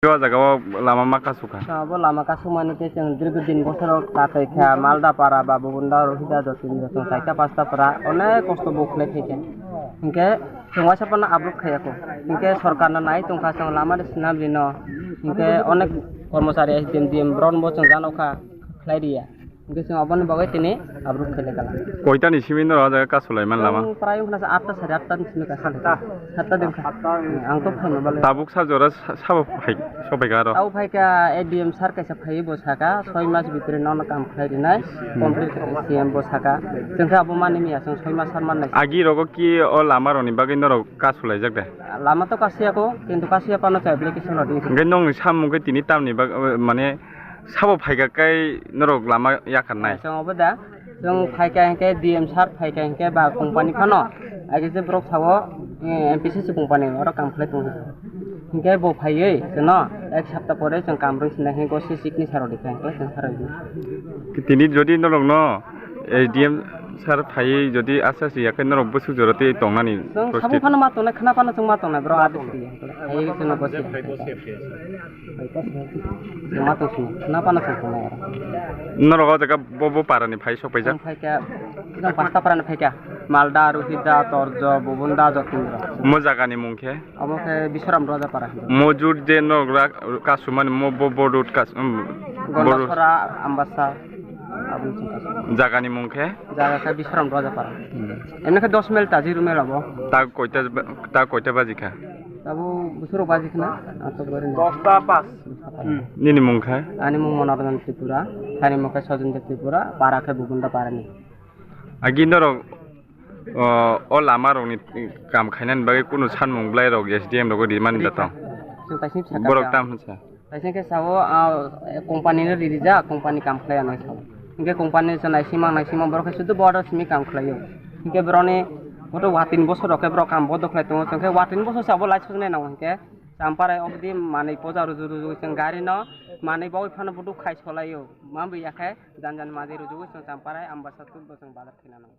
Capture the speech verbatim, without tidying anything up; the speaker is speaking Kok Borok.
O jaga o lama ma kasukha. Abo lama kasukmani khe chwng dirgho din bosoro katai kha, Malda para ba Bubunda, Rohida, Jotindra, chwng chaita pasta para onek kosto bo khlai khaikha. Hinkhe chwng waisa phano abruk khaiya kho. Hinkhe sorkarno nai tongkha chwng lama de swnam rino. Hinkhe onek kormochari S D M, D M borokno bo chwng janokha khlai riya. Hinkhe chwng aboni bagwi tini abruk khailai kala. Koitani simi norok o jaga kasulai man lama? Chwng prai wngkha sa atta sari atta ni simi kasulai. Satta din kha. Ang to phaima balai. Tabuk sa jora sa-, sabo phai, sophaikha aro? Tabo phaikha A D M sir kaisa phaiwi bo saka, soi mas bitire nono kam khlai rinai, complete C M bo saka. Chwng khe abo mani miya chwng soi mas sar mannai. Agi rogo ki o lama rokni bagwi norok kasulaijak de? Lama to kasiya kho, kintu kasiya phano chai application rok di. Hwnkhe nokni samung khe tini tamni bag-, mane sabo phaikha kai norok lama yakharnai? Chwng obo da, chwng phaikha hinkhe D M sir phaikha hinkhe ba company phano, age je borok sao, eh, M P C C company oro kam khlai tongo. Hinkhe bo phaiwi chwngno ek sapta pore chwng kam rwng sinai hinkhe se signature rok rikha hinkhe chwng sarai di. Tini jodi norokno S D M sir phaiwi jodi asa si yakhe norok bwswk jora tei tongnani? Chwng sabo phano ma tongnai, khna phano chwng ma tongnai, bro, adi si. Phaiwi chwngno bwswk. Chwng ma tong sini, khna phano chwng tongnai oro. Norok o jaga bo, bo parani phai sok paijak? Ang phaikha, chwng pasta parani phaikha. Malda, Ruhida, Torjo, Bubunda, Jotindra. Mo jagani mung khe? Omo khe Biswaram Rajapara. Mojut je norok ra-, kasumani mo bo, bo road kas-, um, bo road. Gondasora, Ambasa, aboni chwng kasuma. Jagani mung khe? Jaga khe Biswaram Rajapara. Hmm. Emne khe dos mile ta, zero mile abo. Ta koita ba-, ta koita baji kha? Tabo bwswk rok baji khna, ang to gori na. Dosta pas. Hmm. Nini mung khe? Ani mung Monoranjan Tripura, thani mung khe Sojendra Tripura, para khe Bubunda Parani. Agi norok, o, o lama rokni kam khainani bagwi kunu sanmung bwlai rok S D M rogo rimani da tong? Chwng kaisa sakha. Borok tam hinsa? Kaisa khe sao, ah, company no rijak, company kam khlai anw sao. Hinkhe company se naisimang, naisimang borok khe sudu border simi kam khlaio. Hinkhe borokni boto watini bosor rok khe borok kam bodo khlai tongo. Chwng khe watini bosor se abo lai sojnai nango hinkhe. Champarai obodi manwi poja ruju ruju chwng gari no manwi bagwi phano bodo khai solaio. Manwi yakhe jan jan maji ruju chwng Champarai Ambasa tubdo chwng bazar khaina nango.